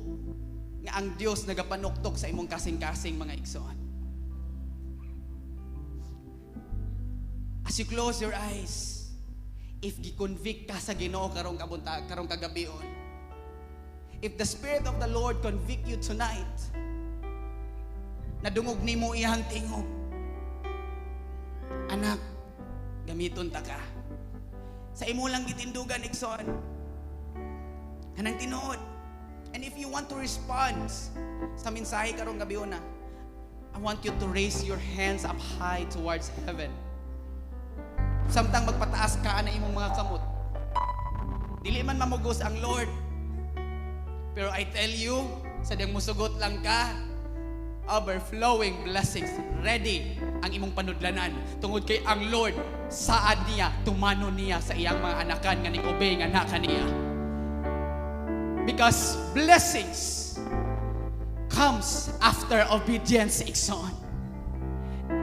nga ang Dios nagapanuktok sa imong kasing-kasing, mga igsoon. As you close your eyes, if gi-convict ka sa Ginoo karong kabunta, karong kagabion, if the Spirit of the Lord convict you tonight, nadungog nimo iyang tingog, "Anak, gamiton ta ka." Sa imo lang gitindugan, igsoon. Kanang tinuod. And if you want to respond sa mensahe karong gabiona, I want you to raise your hands up high towards heaven. Samtang magpataas ka na imong mga kamot, dili man mamugos ang Lord. Pero I tell you, sa diyang musugot lang ka, overflowing blessings, ready ang imong panudlanan. Tungod kay ang Lord, saad niya, tumano niya sa iyang mga anakan nga ning-obey nga naka niya. Because blessings comes after obedience, igsoon.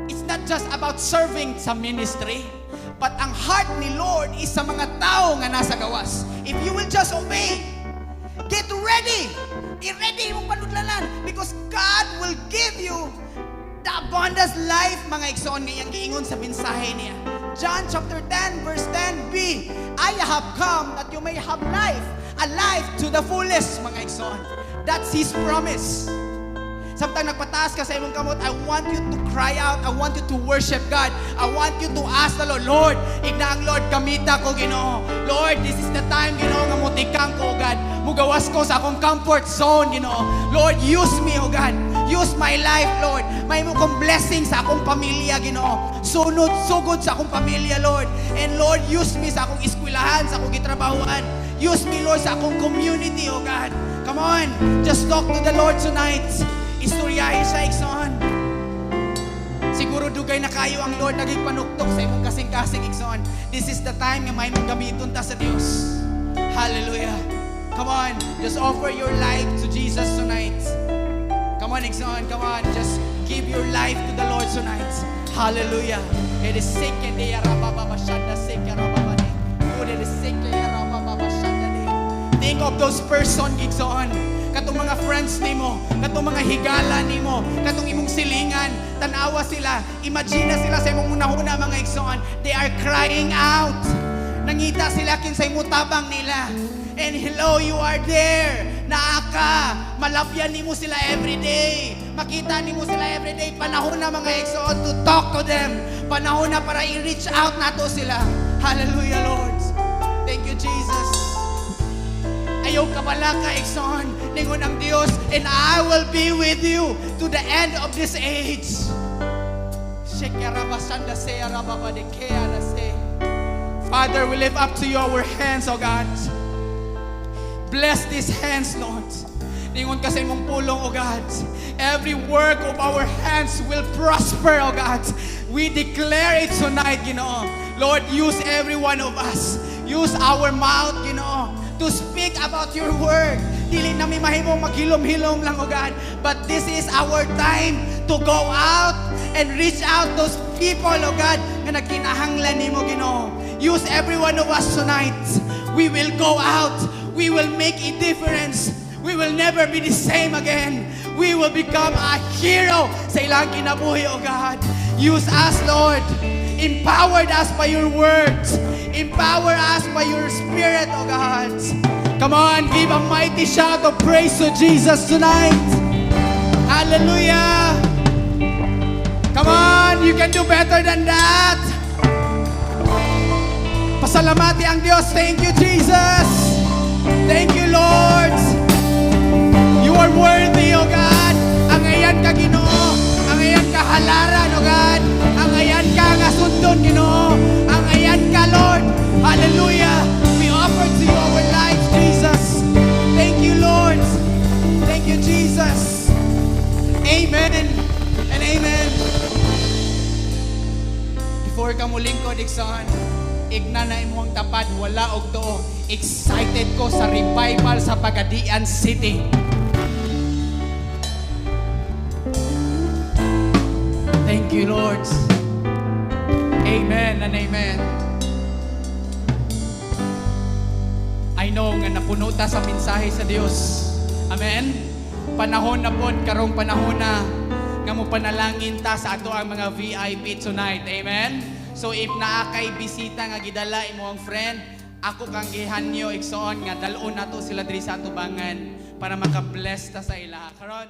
It's not just about serving sa ministry, but ang heart ni Lord is sa mga tao nga nasa gawas. If you will just obey, get ready. I-ready imong panudlanan because God will give you the abundant life, mga igsoon, nga iyang giingon sa mensahe niya. John chapter 10 verse 10b, "I have come that you may have life, a life to the fullest," mga igsoon. That's His promise. Samtang nagpataas ka sa imong kamot, I want you to cry out. I want you to worship God. I want you to ask the Lord, "Lord, ingna ang Lord, gamita ko, Ginoo. Lord, this is the time, Ginoo, nga mutikang ko, God. Mugawas ko sa akong comfort zone, Ginoo. Lord, use me, O God. Use my life, Lord. Mahimo kong blessing sa akong pamilya, Ginoo. Sunod, sugod sa akong pamilya, Lord. And Lord, use me sa akong eskwelahan, sa akong gitrabahuan. Use me, Lord, sa akong community, O God." Come on, just talk to the Lord tonight. Istoryahe siya, igsoon. Siguro dugay na kayo ang Lord naging panuktok sa imong kasing-kasing, igsoon. This is the time nga mahimong gamiton ta sa Dios. Hallelujah. Come on, just offer your life to Jesus tonight. Come on, igsoon, come on. Just give your life to the Lord tonight. Hallelujah. It is sick and they are rabababashanda sick. Think of those person, igsoon. Katong mga friends nimo, katong mga higala nimo, katong imong silingan, tanawa sila, imagine na sila sa imong hunahuna, mga igsoon. They are crying out. Nangita sila kinsay mutabang nila. And hello, you are there. Naa ka. Malabyan nimo sila every day. Makita nimo sila every day. Panahon na, mga igsoon, to talk to them. Panahon na para i-reach out nato sila. Hallelujah, Lord. Thank you, Jesus. Ayaw kabalaka, igsoon. Ningon ang Dios, "And I will be with you to the end of this age." Shekerabasanda se. Father, we lift up to you our hands, O God. Bless these hands, Lord. Ningon ka sa imong pulong, O God, every work of our hands will prosper, O God. We declare it tonight, Ginoo. Lord, use every one of us. Use our mouth, Ginoo, to speak about your word. Dili na mi mahimong maghilom-hilom lang, O God. But this is our time to go out and reach out those people, O God, nga nagkinahanglan nimo, Ginoo. Use every one of us tonight. We will go out. We will make a difference. We will never be the same again. We will become a hero sa ilang kinabuhi, O God. Use us, Lord. Empowered us by your words. Empower us by your Spirit, O God. Come on, give a mighty shout of praise to Jesus tonight. Hallelujah. Come on, you can do better than that. Pasalamati ang Diyos. Thank you, Jesus. Thank you, Lord. You are worthy, O God. Angayan ka, Ginoo. Angayan ka halaran, O God. Angayan ka nga sundon, Ginoo. Angayan ka, Lord. Hallelujah. We offer to you our lives, Jesus. Thank you, Lord. Thank you, Jesus. Amen and amen. Before ka mulingkod, igsoon, igna na imong tapad, wala og tuo. Excited ko sa revival sa Pagadian City. Thank you, Lord. Amen and amen. I know nga napuno ta sa mensahe sa Dios. Amen. Panahon na pod karong panahon na nga mo panalangin ta sa ato ang mga VIP tonight. Amen. So if naa kay bisita nga gidala imo ang friend, ako kang gihanyo, igsoon, nga dal-on nato sila diri sa atubangan para maka-bless ta sa ila. Karon